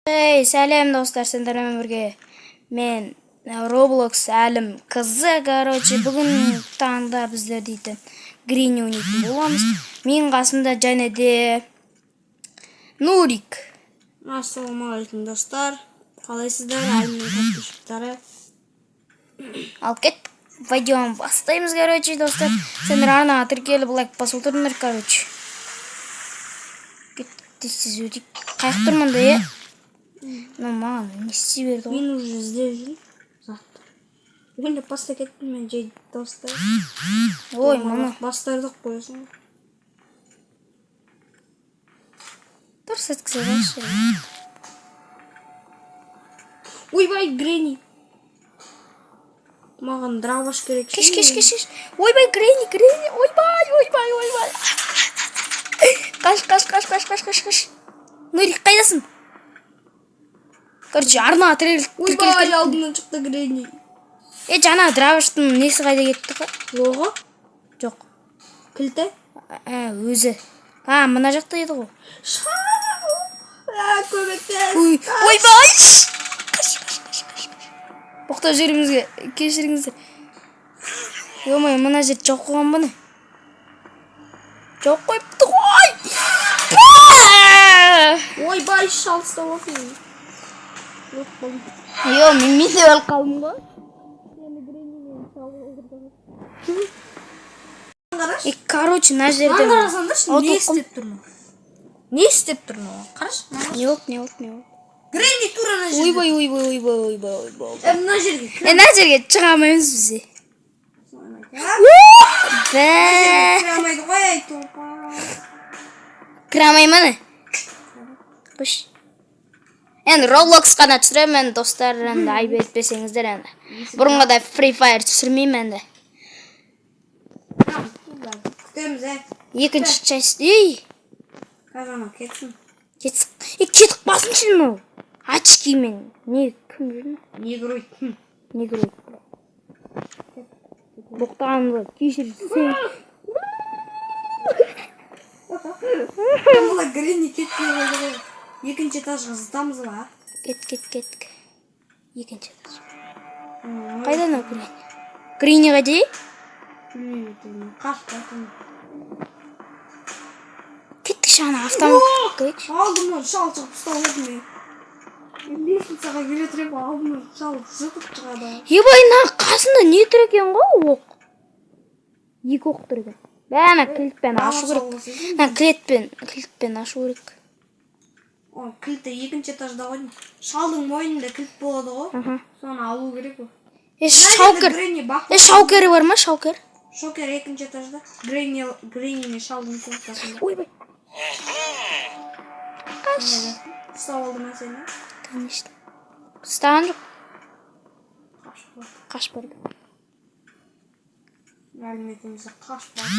Ей, сәлем, достар, сендермен бірге мен, Roblox Әлім қызы. Короче, бүгін таңда біздер дейтін Гренни ойнайтын боламыз. Менің қасымда және де Нурик. Ассалаумағалейкум, достар! Қалайсыздар, Әлімнің подписчиктары? Ал кеттік, видеоны бастаймыз. Короче, достар, сендер арнаға тіркеліп, лайк басып отырыңдар. Короче, кеттік, тез тез өтейік. Қаяқ тұрмын да, е? Мынау маған не істей берді ғой? Мен уже іздеп жүрмін затты. Ойнап баста кеттім мен жай, достар. Ой, мына Бастардық қоясың. Дұрыс өткізе берші. Ойбай, Гренни! Маған дробаш керек. Кеш, кеш, кеш, кеш! Ойбай, Гренни, Гренни! Ойбай, ойбай, ойбай! Қаш, қаш, қаш, қаш, қаш, қаш, қаш! Нурик, қайдасың? Короче, арнаға тіркеліп Ойбай, кет. алдымнан шықты Гренни. Е, жаңа дробаштың несі қайда кетті ғой? Оғы? Жоқ. Кілті. Ә, өзі, а, мына жақта еді ғой. А, көмектес! Ой, ойбай! Қаш, қаш, қаш, қаш, қаш! Боқтап жерімізге кешіріңіздер. Ё-моё, мына жерді жауып қойған ба, не? Жауып қойыпты ғой. Ба! Ойбай, шал ұстап алсын. Жоқ болдым. Йо, мен де өліп қалдым ғой. Қарашы. Е, короче, мына жерде Маған қарасаңдаршы, От не оқым. істеп тұрмын? Не істеп тұрмын? Қарашы. Не болды, не болды, не болды? Гренни тура мына жерде. Ойбай, ойбай, ойбай, ойбай, ойбай! Е, мына жерге. Е, мына жерге шыға алмаймыз біз. Бә! Кіре алмайды ғой, ай, топа. Кіре алмай ма, не? Қойшы. Енді Roblox қана түсіремін енді, достар, енді айып етпесеңіздер енді. Бұрынғыдай Free Fire түсірмеймін енді. Күтеміз, ә. Екінші часть. Ей, Қазір анау кетсін. кетсін. Е, кетіп қалсыншы мынау. Очкимен. Не, кім жүр? Негроид. Негроид. Боқтағанымды кешірсең. Мына Гренни кетпей қойды ғой. Екінші этажға зытамыз ба? Кет, кет, кеттік. Екінші этаж. Қайда анау Гренни? Гренни қайда? Білмеймін, білмеймін. Қашып жатырмын. Кеттікші, ана автомат көрейікші. Алдымнан шал шығып ұстап алды мен. Мен лестницаға келе тұр, алдымнан шал зытып шығады. Ебай, мына қасында не тұр екен ғой, оқ? Екі оқ тұр екен. Бә, ана кілтпен ашу керек. Мына кілтпен ашу керек. О, кілті екінші этажда ғой. Шалдың мойнында кілт болады ғой. Аха. Соны алу керек қой. Е, шаукер. Гренни бақ. Е, шаукері бар ма, шаукер? Шокер екінші этажда. Гренни, Гренни мен шалдың комнатасында. Ойбай. Қаш. Ұстап алды ма сені? Конечно. Ұстаған жоқ. Қашып барды. Қашып барды. Мәліметімізді қашып барды.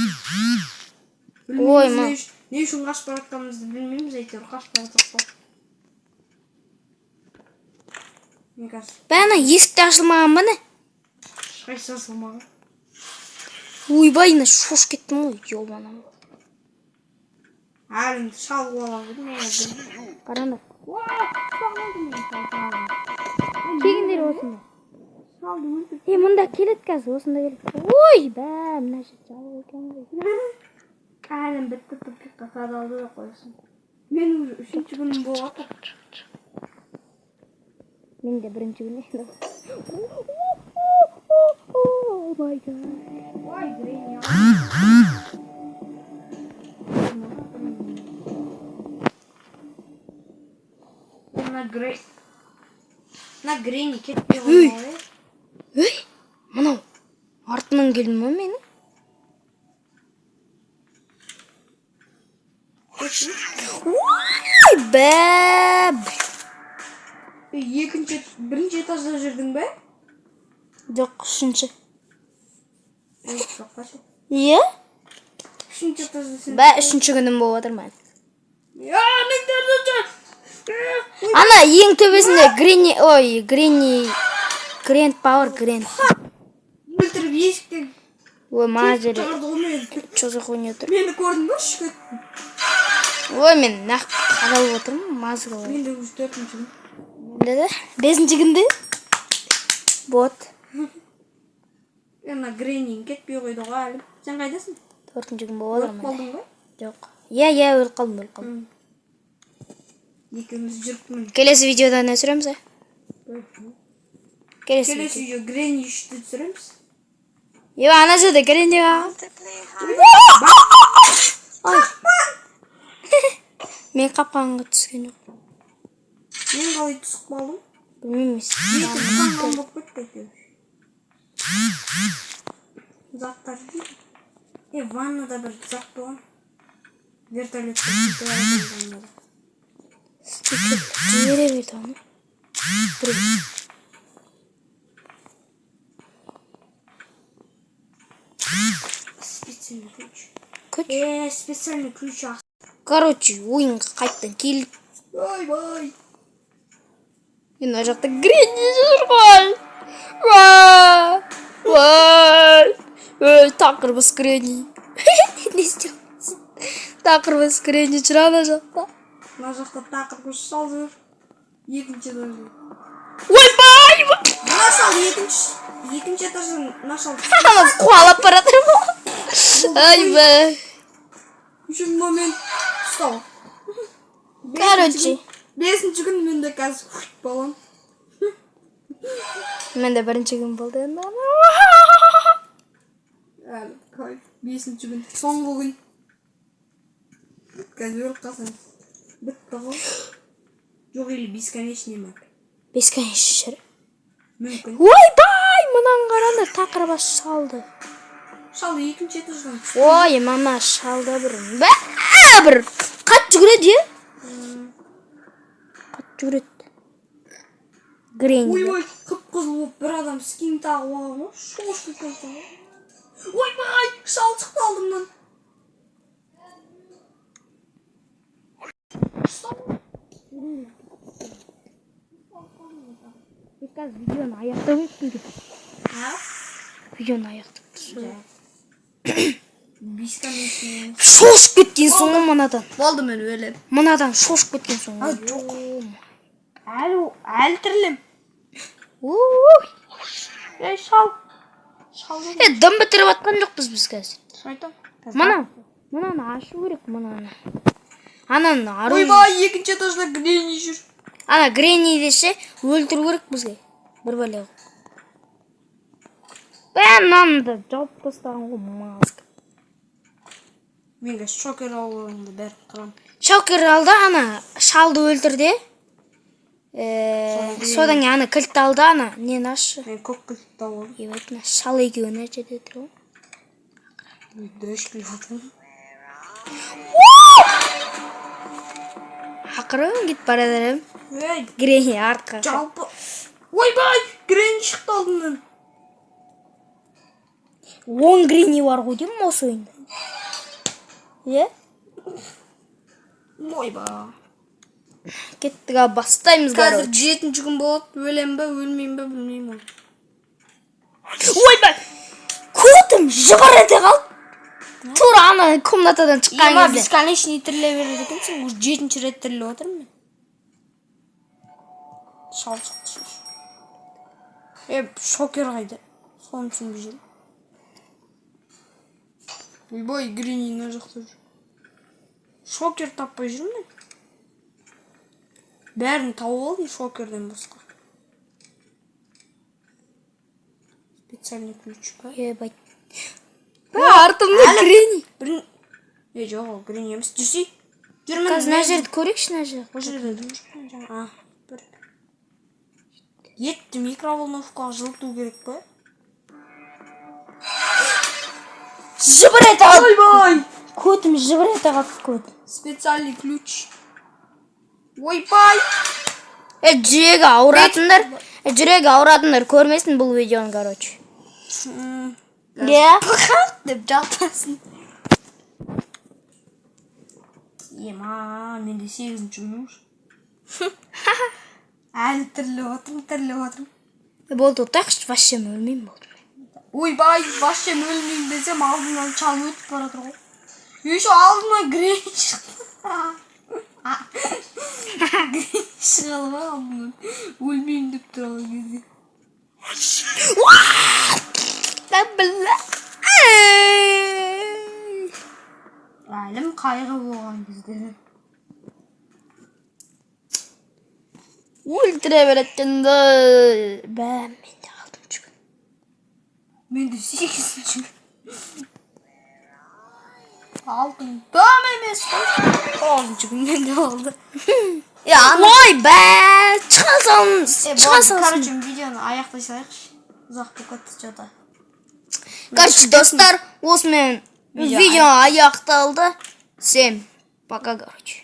Ой, Білмейміз, не үшін қашып бара жатқанымызды білмейміз, әйтеуір қашып бара жатырмық қой. Мне кажется, Бә, ана есік те ашылмаған ба, не? ешқайсысы ашылмаған. Ойбай, мына шошып кеттім ғой, ебана. Әлім шал қуалап едім, ол білмеймін. Қараңдар. Уа, ұстап алды мені, шал тағы. Келіңдер осында. Шалды өлтірді. Е, мында келеді қазір, осында келеді. Ой, бә, мына жер жабық екен ғой. Әлім бітті, тупикқа қадалды да қойсын. Мен уже үшінші күнім болып жатыр. Мен де бірінші күн енді. Oh my God. Ой, Гренни. Мына Гренни кетпей қойды ғой. Ей, мынау артынан келді ма менің? Ой, бә! Ей, екінші, бірінші этажда жүрдің бе? Жоқ, үшінші. Ой, жоқ, қашы. Иә? Үшінші этажда сен. Бә, үшінші күнім болып жатыр мен. Я, мен төртінші. Ана ең төбесінде Гренни, ой, Гренни, Гренд Пауэр, Гренд. Өлтіріп есіктен Ой, мына жерде шығарды ғой мені. что за хуйня тұр? Мені көрдің бе? Ұшып кеттім. Ой, мен нақ қаралып отырмын, маза. Менде уже төртінші күн. Менде де бесінші күнде. Вот. Ана Гренни кетпей қойды ғой әлі. Сен қайдасың? Төртінші күн болып Өліп жатыр менде. қалдың ба? Жоқ. Иә, иә, өліп қалдым, өліп қалдым. Екеуміз жүріп міне. Келесі видеода не түсіреміз, ә? Келесі Келесі видео. видео Гренни 3-ті түсіреміз. Е, ана жерде Гренни қалған. Ай. Мен қапқанға түскен жоқ. Мен қалай түсіп қалдым? Білмеймін. Бетім қан болып кетті әйтеуір. Заттар дейді. Е, ваннада бір зат болған. Вертолетте сөйтіп бар екен ваннада. Стикер жібере берді оны. Бір. Специальный ключ. Күч. Е, специальный ключ. Короче, ойынға қайттан келдік. Ойбай. Мен мына жақта Гренни жүр ғой. Уа! Уа! Ой, тақырбас Гренни. Не істеп отырсың? Тақырбас Гренни жүр ана жақта. Мына жақта тақыр шал жүр. Екінші этажда. Ойбай! Мына шал екінші этаждан мына шал. Ана қуалап бара жатыр ғой. Айбай. Еще момент ұстау. Короче, Бесінші күн менде қазір балам. менде бірінші күн болды енді. Әлі кайф. Бесінші күн. Соңғы күн. Қазір өліп қалсаң. Бітті ғой. Жоқ, или бесконечный ма? Бесконечный жүр. Мүмкін. Ойбай, мынаны қараңдар, тақырбас шалды. Шал екінші этаждан түсті. Ой, мама шалды бір. Бә, бір қатты жүгіреді, е? Қатты жүгіреді. Гренни. Ойбай, қып-қызыл болып бір адам скин тағып алған ғой. Шошып кеткен ғой. Ойбай, шал шықты алдымнан. Қазір видеоны аяқтау керек. А? Видеоны аяқтап. Бесконечный. Шошып кеткенсің ғой мынадан. Болды, мен өлем. Мынадан шошып кеткенсің ғой. Жоқ. Әлі тірілем. Уй. Ей, шал. Шал дедім. Е, дым бітіріп жатқан жоқпыз біз қазір. Шайтан. Мына, мынаны ашу керек, мынаны. Ананы ару. Ойбай, екінші этажда Гренни жүр. Ана Гренниді ше өлтіру керек бізге. Бір бәле қылып. Бә, мынаны да жауып тастаған ғой маска. Мен қазір шокер алуымды бәрін қырамын. Шокер алды, ана шалды өлтір де. Содан кейін ана кілтті алды, ана нені ашшы. Мен көк кілтті алып Ебать, мына шал екеуі мына жерде тұр ғой. алдым. Дөш күліп жатырмын. Ақырын кетіп бара жатыр. Ей, Гренни артқа. жалпы. Ойбай, Гренни шықты алдымнан. 10 Гренни бар ғой деймін осы ойында. Иә? Ойбай. Кеттік, ал бастаймыз, Қазір короче. жетінші күн болады. Өлем бе, өлмеймін бе, білмеймін оны. Ойбай! Көтім жыбыр ете қалды. Тура ана комнатадан шыққан Ема, кезде. бесконечный тіріле береді екенсің. Уже жетінші рет тіріліп отырмын мен. Шал шықты шеш. Е, шокер қайда? Соны түсінбей жүрмін. Ойбай, Гренни мына жақта жүр. Шокер таппай жүрмін мен. Бәрін тауып алдым шокерден басқа. Специальный ключ па? Ебать. Бә, артымда Гренни. Бір... Е, жоқ, ол Гренни емес. Жүрсей. Жүр міне. Қазір мына жерді көрейікші, мына жер. Ол жерде дым жоқ қой жаңа. А, бір. Етті микроволновкаға жылыту керек па? Жыбыр ете қалды. Ойбай! Көтім жыбыр ете қалды, көтім. Специальный ключ. Ойбай! Е, жүрегі ауыратындар, е, жүрегі ауыратындар көрмесін бұл видеоны, короче. Иә? Деп жалтасын. Ема, менде сегізінші күн уже. Әлі тіріліп отырмын, тіріліп отырмын. Болды, отырайықшы, вообще өлмеймін болды. Ойбай, вообще өлмеймін десем, алдымнан шал өтіп бара жатыр ғой. Еще алдымнан Гренни шықты. Шыға алмай алдымнан. Өлмеймін деп тұрған кезде. Да бля. Әлім қайғы болған кезде. Өлтіре беретін да. Бә, менде алтыншы күн. Менде сегізінші күн. Алтын дом емес қой. Тоғызыншы күн менде болды. Я, ана. Ой, бә, шыға салыңыз, Е, шыға болды, салсын. короче, видеоны аяқтай салайықшы. Ұзақ болып кетті что-то. Короче, достар, осымен Видео видео аяқталды. Всем пока, короче.